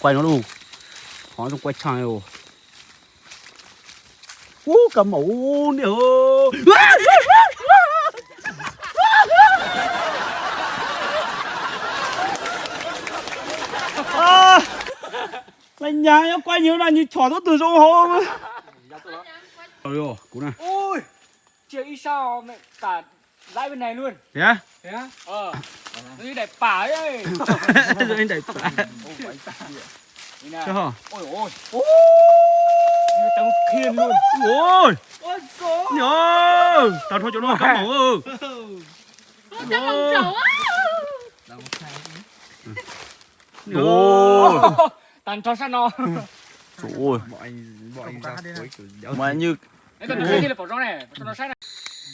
Quaj no lub, qhov zoo quaj tshaj. Ub, kab maum niam. Laj nyas yuav quaj nyuag no nyuag chom tub twg zoo hauv. Kuv na. Chia ib sab, mẹ cả lái bên này luôn. Yog. Nó như đẩy pả ấy. Nó như đẩy pả. Ôi, ôi. Ôi, ôi. Như tấm khiên luôn. Ôi. Ôi, tao thôi chỗ nó cắm màu. Ôi, cắm màu trầu á. Ôi. Tàn tro sab no. Ôi. Mà như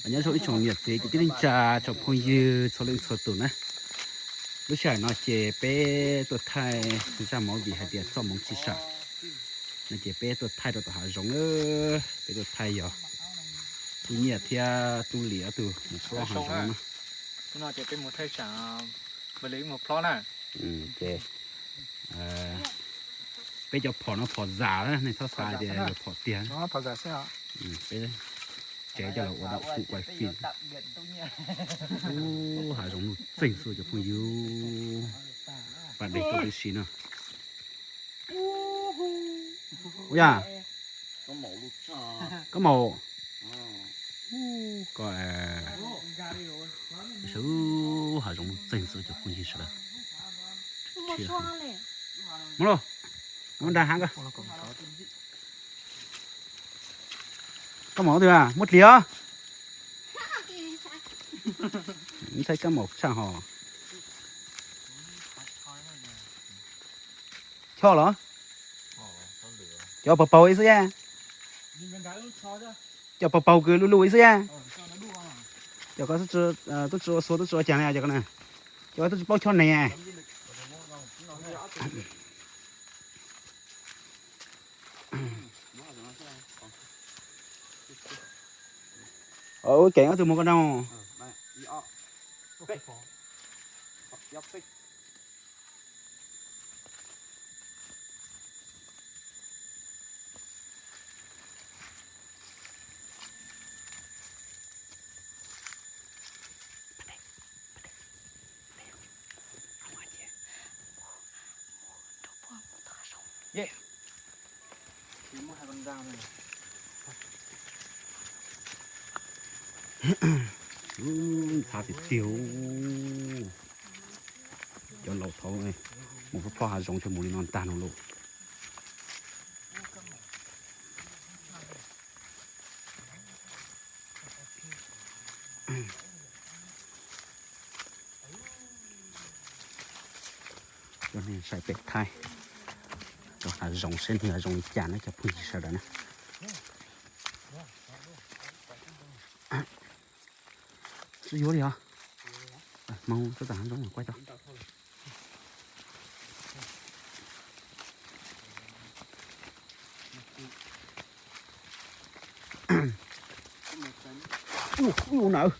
Nyob zoo ib tsoom niam txiv kwv tij neej tsa tsoom phooj ywg txhua leej txhua tus na. Lub sij hawm no ces peb tuaj thaij zaj movie hais tias txoj hmoov tsis sam no ces peb tuaj thaij rau tom hav zoov na. Peb tuaj thaij yog Tub Nyiaj thiab Tub Lis ob tug mus plob hav zoov na. Ces peb cov phom no phom zam na, nej txhob xav tias yog phom tiag. Peb tsev coj los ua dab kum quaj fij. Ub, hav zoov nuj txeeg xwb cov phooj ywg. Pas deg koj twb si no. Ua yam, kab maum, koj sawv, hav zoov nuj txeeg xwb cov phooj ywg sawv daws. Muab lauj, muab nra hav koj. Kab maum twg muab dliv os. Ntshai kab maum tshaj hos. Choj los? Cov paug paug ib xwb yaj. Cov paug paug kws luj luj ib xwb yaj. Cov ko tub tsi ua xua tub tsi ua cas na cov ko na. Cov ko tub tsi paub choj ne. Ua kev ob tug mus ko no. Ntxhab tiag tiag. Cov laus thaud mus plob hav zoov tsis mus li no ntag no lauj. Coj nej saib pem thaij rau hav zoov seb nws zoo li cas na cov phooj ywg sawv daws na. Tsis yuav li os. Hmoov txog hav zoov quaj tau. Ub, ub nawb.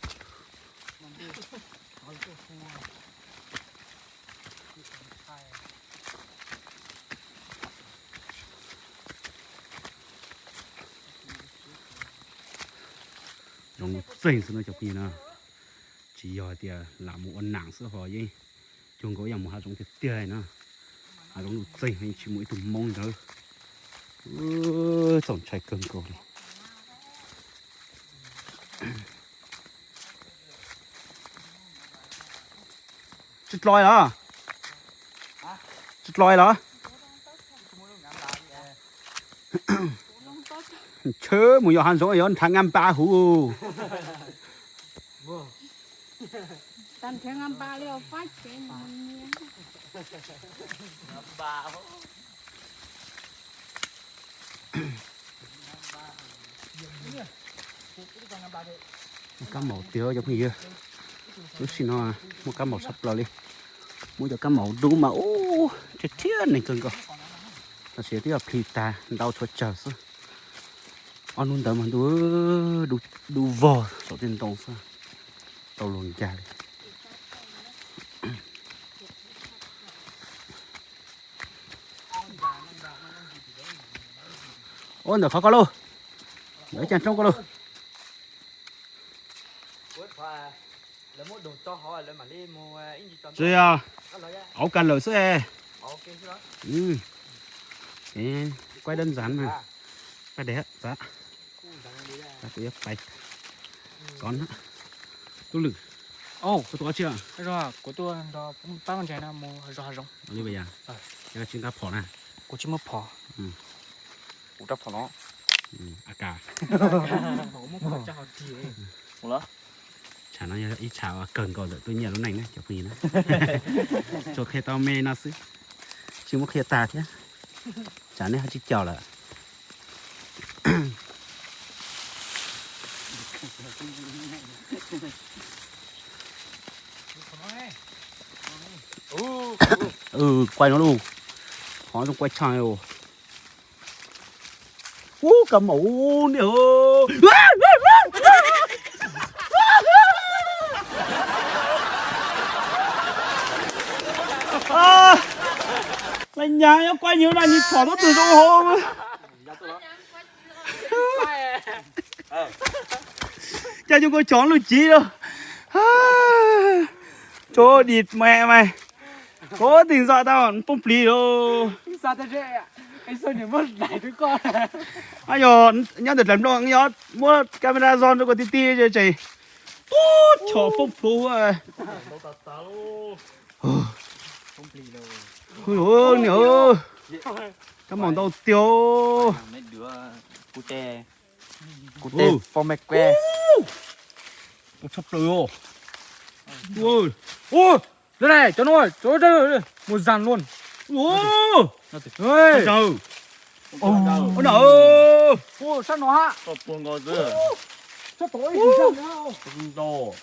Zoo txeeg xwb no cov phooj ywg na. Tsis yog hais tias lam mus ua nam xwb ho yeej cuag nkaus yam mus hav zoov tiag tiag na. Hav zoov nuj txeeg yeej tsis muaj ib tug hmoob li ntawd. Txaus ntshai kawg nkaus li. Tsis dloi los? Tsis dloi los? Ntshe mus yos hav zoov yuav nrhav nqa npa huv. Muaj kab maum tiag cov phooj ywg. Lub sij no muaj kab maum tshaj plaws li. Muab cov kab maum dub mas ub, rhiab rhiab neeg kawg nkaus. Tab sis twb yog plig tag ntau tshuav tsawg xwb. Ob hnub ntawd mas ntuj, dub vog saum tej ntoo xwb. Tau luag nkag li. Ua ntawm qhov ko lauj. Ntawm ib cag roob ko lauj. Tsis yog, auv kag lawm xwb. Kuaj dab ntxav mas. Kuaj deb txav. Kuv yuav pais kov na. Tub Lwm, kuv tuaj tsi? Kuv tuaj nrog pab ntses no mus zov hav zoov. Li yog tsis nqa phom na. Kuv tsis muaj phom. Kuv rab phom no. A kas. Tsam no yog ib tsam uas kawg nkaus ntawm tuaj nyiaj lub neej na cov phooj ywg na. Tsuas qhia tau me no xwb, tsis muab qhia tag thiab. Tsam nej ho tsis caum lawm. Kuaj no lauj, qhov zoo kuaj tshaj. Ub, kab maum ub niam. Laj nyas nyob kuaj nyob na, nws phom tub twg zoo hauv. Cas nyuj kua chov lwj civ los. Tso dim me mas. Kov tis ntxo tau poob plis lauj. Yog nyob ntawm dlaim nplooj yog muab camera zog rau kom ti ti tseem tub chov poob plhuav. Niam, kab maum ntau tiag. Kuv tes, kuv tes fo me kuv. Tshaj plaws os. Ua, cov no, cov mus zas luaj. Ua, zaws. Ua, sab no ha. Sab tom ib ntau.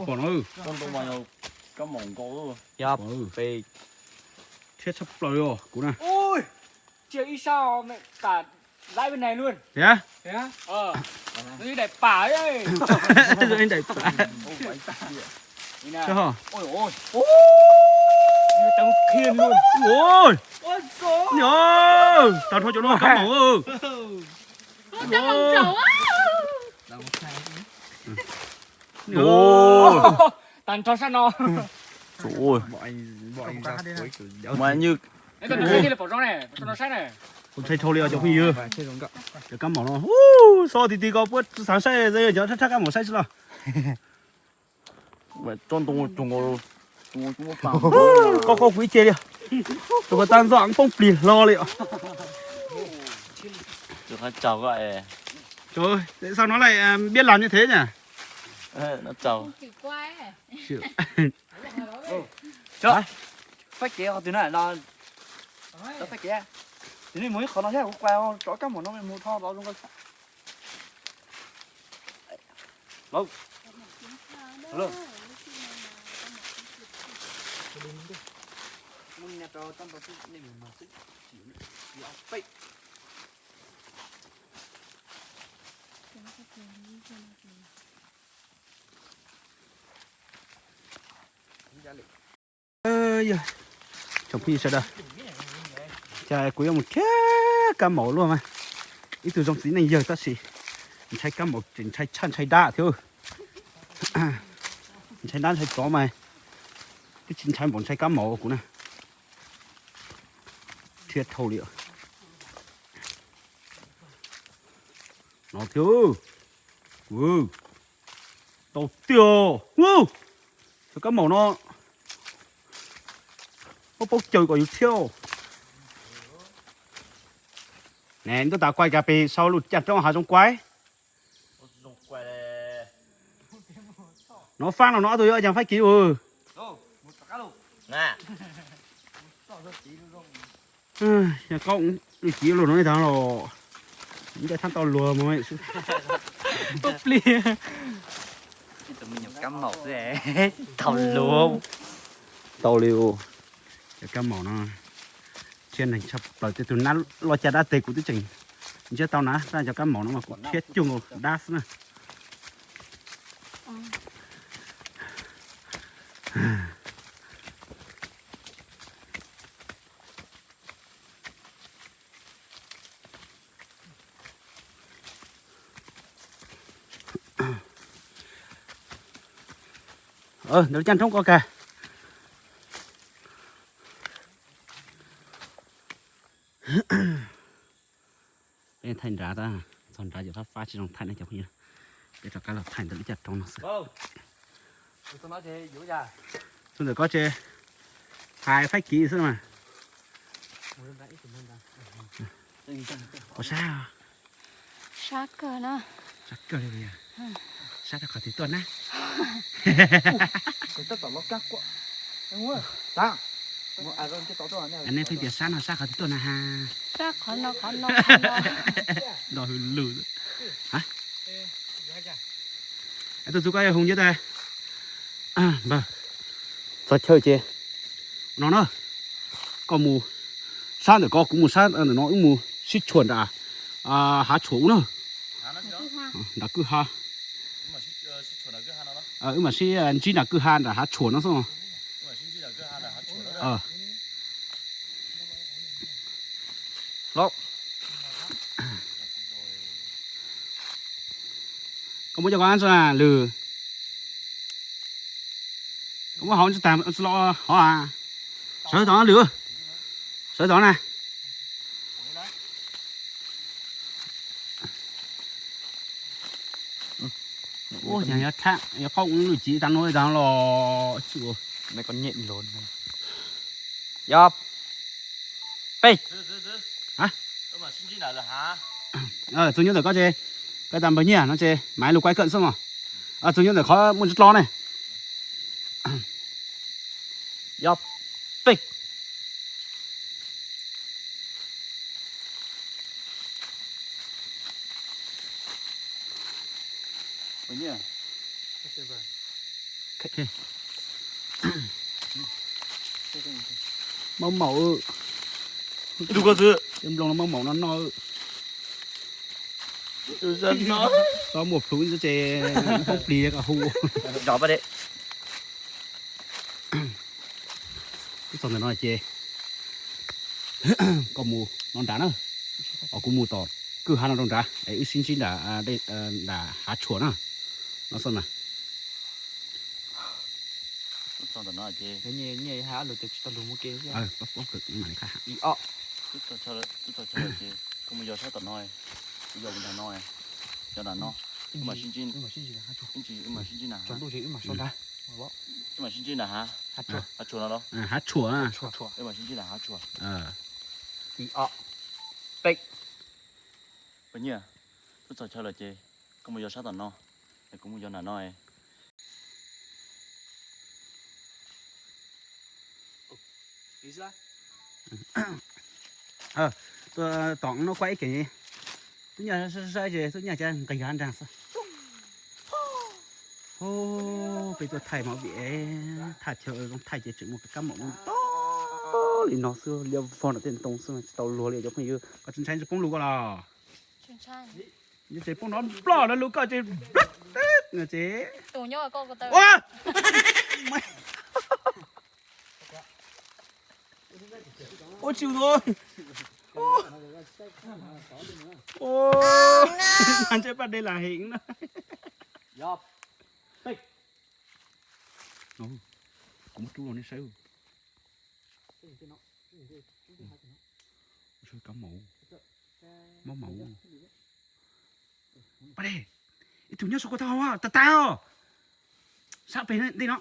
Pom no, kab maum nkaus. Thiab tshaj plaws os kuv na. Cia ib sab me tas laiv ve nais luaj. Tiag? Daim pam, daim pam. Tag nrho cov no kab maum. Tag nrho sab no. Kuv ntshai dhau li os cov phooj ywg. Cov kab maum no, xov ti ti ko puab xav saib, cov rhab kab maum saib tsi los. Qo qo kuv ib ce li. Tus ko tag ntxo poob plig hlo li os. Sau nó lại biết làm như thế nhỉ? Faib kev qhov twg na no. Faib kev. Ces nej mus ib qhov no thiab, kuv quay tso kab maum no mus tho los zoo nkauj. Tsoom phooj ywg sawv daws, cas kuv yuav mus thiab kab maum luaj mas. Ib tug zoo txiv neej yawg tab sis ntshai kab maum, ntshai tshaj ntshai dab thiab. Ntshai dab ntshai tsov mas twb tsis ntshai npaum ntshai kab maum kuv na. Thiab dhau li no thiab. Tau tiag. Cov kab maum no muab paub caws kom yus thiab. Ne, ntuj tas quay cà phê sau lub caj trống hav zoov quay. Nov fab no nov tus yuav cas faib kiv ua. Yog koj lwm kiv lug no tag los ncaij thab tau luag mas. Tau li cov kab maum no thiab neeg tshaj plaws tej tug nab loj caj dab teg kuv twb tseem ntsiab tau na, tab cov kab maum no mas kuv thiab cuag nkaus dab xwb na. Ntawd caj nroob ko kag. Peb thaij nrad, txog nrad ces fab fab tsis zoo thaij no cov phooj ywg. Peb rov qab los thaij ntawm lub caj roob no xwb. Tus ntawm ko ces hais faib kiv xwb mas. Ua sab. Sab kawg na. Sab kawg li. Sab rau qhov twg tuaj na? Nej pheej tias sab no sab qhov twg tuaj na ha? Sab qhov no qhov no. Ntau hwj lug. Tuaj txug koj yog Hoo Nyiaj tas. Npawg, txog chaw ces no na, koj mus sab ntawm ko, kuv mus sab ntawm no, wb mus sib tshuam nram hav tshuam ub na. Nram kwj ha. Wb mam sib ntsib nram kwj ha nram hav tshuam no xwb. Koj muab cov ko ab tso lwm. Koj muab hauv tsis tas tsis los hov. Sawv tod lwm. Sawv tod na. Ua cas yog qauj lwm civ tas no tas los tsis ua. Yog peb. Txug nyob ntawm koj ces, koj tas npawg Nyiaj no ces maiv lug kuaj kawm xwb mos. Txug nyob ntawm qhov muaj ntsis dlo ne. Yog peb. Maub maum. Ib tug ko xwb. Nplooj no maub maum no no. Xob muaj plhuav ces poob plig kom hu. Twb txog ntawm no ces koj mus no nrad na, os kuv mus tom kwj ha no rau nrad es wb sib ntsib nram, nram hav tshuam na, no xwb na. Twb txog chaw lawm ces koj mus yos sab tom no, kuv yos nram no, yos nram no, wb mam sib ntsib, wb mam sib ntsib na, wb mam sib ntsib nram hav tshuam no los, hav tshuam, wb mam sib ntsib nram hav tshuam. Peb. Peb Nyiaj, twb txog chaw lawm ces koj mus yos sab tom no, kuv mus yos nram no. Tuaj tom no kuaj ib kev, tub nyaj saib ces tub nyaj cas nqis hav nraag xwb. Peb tuaj thaij mov vim thaj chaw zoo thaij ces tseem muaj kab maum ntau li no xwb, liab vog nram tej ntoo xwb tsis tau luag li cov phooj ywg. Koj tsis ntshai ntshe poob lug koj los? Ntshe poob no nploj no lub koj ces, no ces. Ua tsis ua, ntshe paj dej lam heev na. Kuv muab rub los nej saib. Kab maum, maub maum. Paj dej, ib tug nyob saum ko taub hau tas tas os. Sab pem ntej no.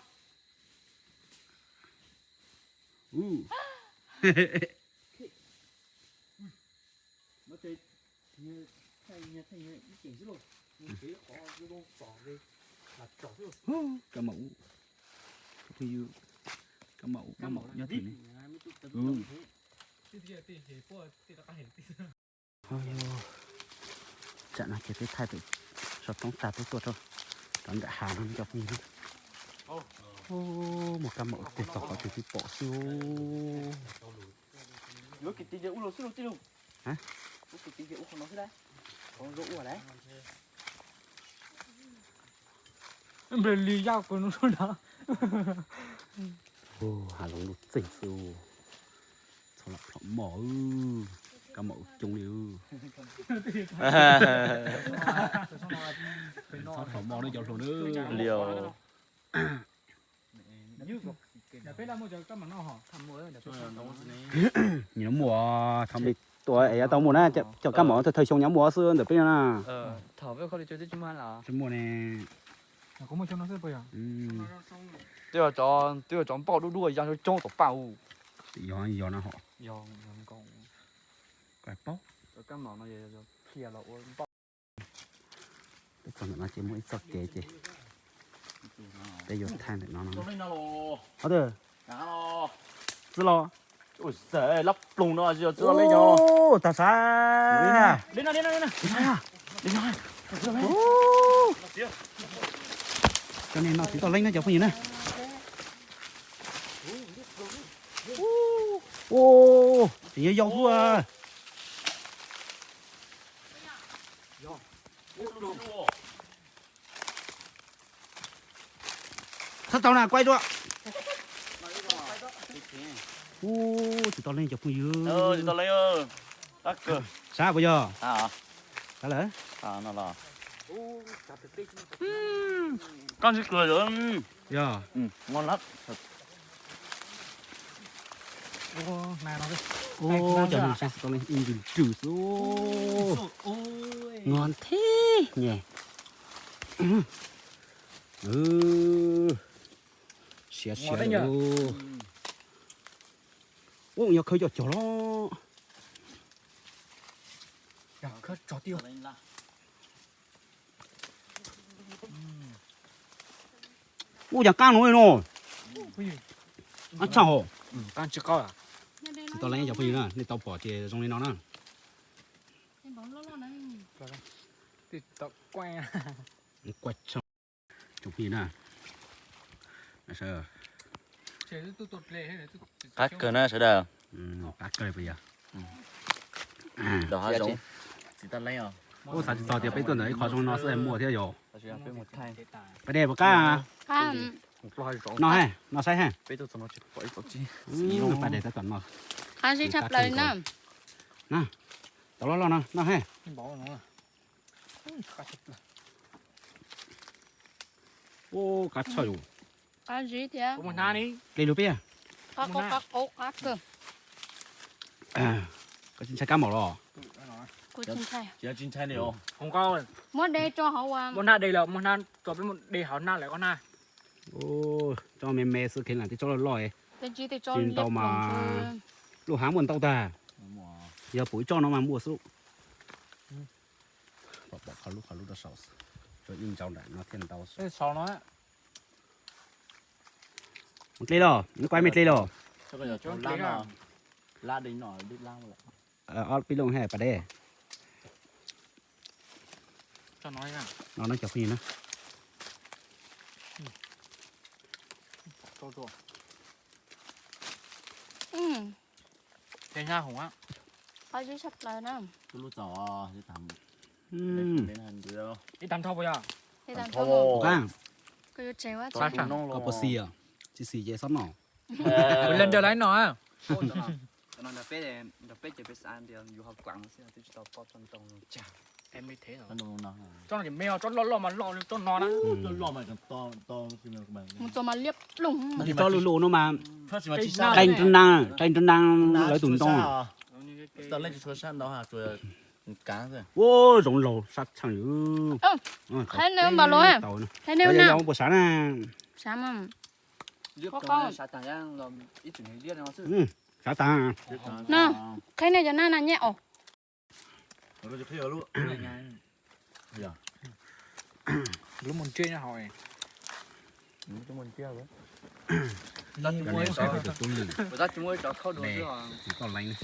Kab maum, kab maum, kab maum nyob tim no. Tsam no ces peb thaij pem sab toob tag peb tuaj rau nram hav no cov phooj ywg. Muaj kab maum tes txog qhov twg twb pom xwb. Nplej li yaj kuv nub na. Hav zoov lub txeeg xwb. Txhob lam plhom mos, kab mom ua coob li. Txhob plhom mos no cov hluas na. Li os. Nyias no muaj, thaum peb tuaj es yuav tau muaj na, cov kab mom thawj thawj xyoo nyob muaj xwb ntawm peb no na. Tsis muaj ne. Twb yog cov npauj dub dub ya coob tom paj u. Yog, yog no ho. Peb txog ntawm no ces muaj ib txoj kev ces peb yuav thaij ntawm no no. Txi los. Lab ploog no txi los leej no. Tag sab. Cov neeg no txiv toj leeb na cov phooj ywg na. Tseem yog yau xwb. Txhob tau na, kuaib dua. Ub, tsis tau leej cov phooj ywg. Sab puas yog? Sab lawm. Yog. Ub, cov neeg sab tsis tau leej ib ntws rwg xwb. Nqos thiab nyem. Siav siav li. Ub, yog khawb cov cog los. Ub, yog qab no no. Qab tshaj hos. Tsis tau leej cov phooj ywg na, nej tau pom ces zoo li no na. Qab tshaj. Tsoom phooj ywg na. Qab kawg na sawv daws. Qab kawg puas yog? Ub, xav tsis txog tias peb tuaj ntawm ib qho zoo no xwb muaj thiab yom. Pab dej puas qab? No he, no saib he. Pab dej tab tom no. Qab zib tshaj plaws na. Na, tau loj loj no, no he. Ub, qab tshaj yus. Qab zib thiab. Dle lug peb. Qab qub, qab qub, qab kawg. Koj tsis ntshai kab mom los? Kuv tsis ntshai. Muab de tso hauv, muab hnab de lawm, muab hnab tso, peb muab de hauv hnab lawm koj hnab. Tso me me xwb, kheev lam tej tsob loj loj. Tsis ntau mas, lub hav muaj ntau tag. Yog pum ib tsob no mas muaj xwb. Pom pom qhov lub qhov lub rau saum xwb, tsuas ib ntsaus nram no thiaj ntau xwb. Mus dle los, nws kuaj me dle los. Ob pib looj he pas dej. No no cov phooj ywg na. Qab zib tshaj plaws na. Ib tag nrho puas yog? Ib tag nrho. Koj yuav tseg ua, koj puas xis? Tsis xis ces xob noj. Kuv len nrog lawv noj. Tsob no ces me, tsob loj loj mas loj li tsob no na. Mus txog mas liab ploog. Tsob loj loj no mas qee nrab na, qee nrab na lawv tus ntoo. Ua zoov laug sab tsheej. Qheb nej mas los, qheb nej na. Puas sab na? Sab mas. Sab tag. Qheb nej cov nab na nyeb os. Lub mus ntsej nyob hauv. Tsis muaj ib cov khau dua xwb os. Tsis tau leej.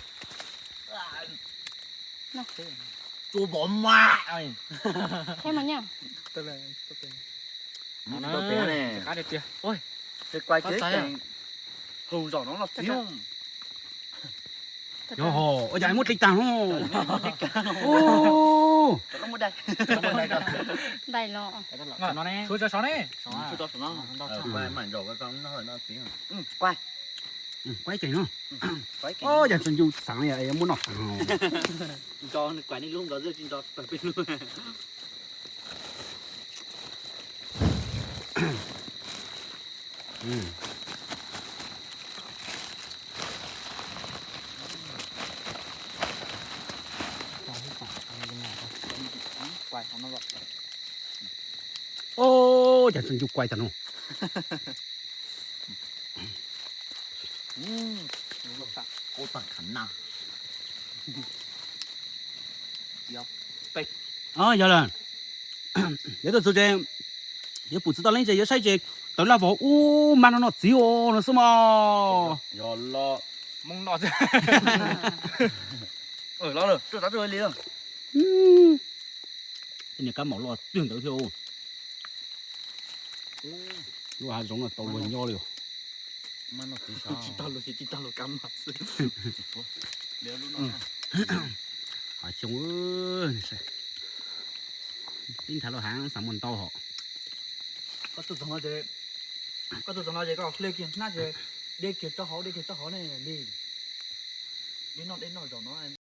Qheb mas nyab. Qab tiag tiag. Hu zaum no los txiv. Yog hos, ua cas muab dlig tag no. Dai los. Tshuav tso sov ne. Kuaj, kuaj kev no. Yog tsis ncu xav li muab noj. Nco kuaj nej lub nkaus tsis nco tawm peb lub. Oj, cas tseem ncu kuaj tag no. Yog lawm, yuav tuaj txug ces yuav pum txiv tau leej ces yuav saib ces tawv laj vog ub mag no noj txiv no xwb mog. Tej niag kab maum loj twg ntawd thiab. Lub hav zoov no tau luag nyob li. Hav xyoo, peb nrhav lub hav xav muaj ntau hom. Koj tuaj txog no ces koj hle kiag hnab ces de kiag rau hauv, de kiag rau hauv ne li. Dej noj, dej noj zaum no.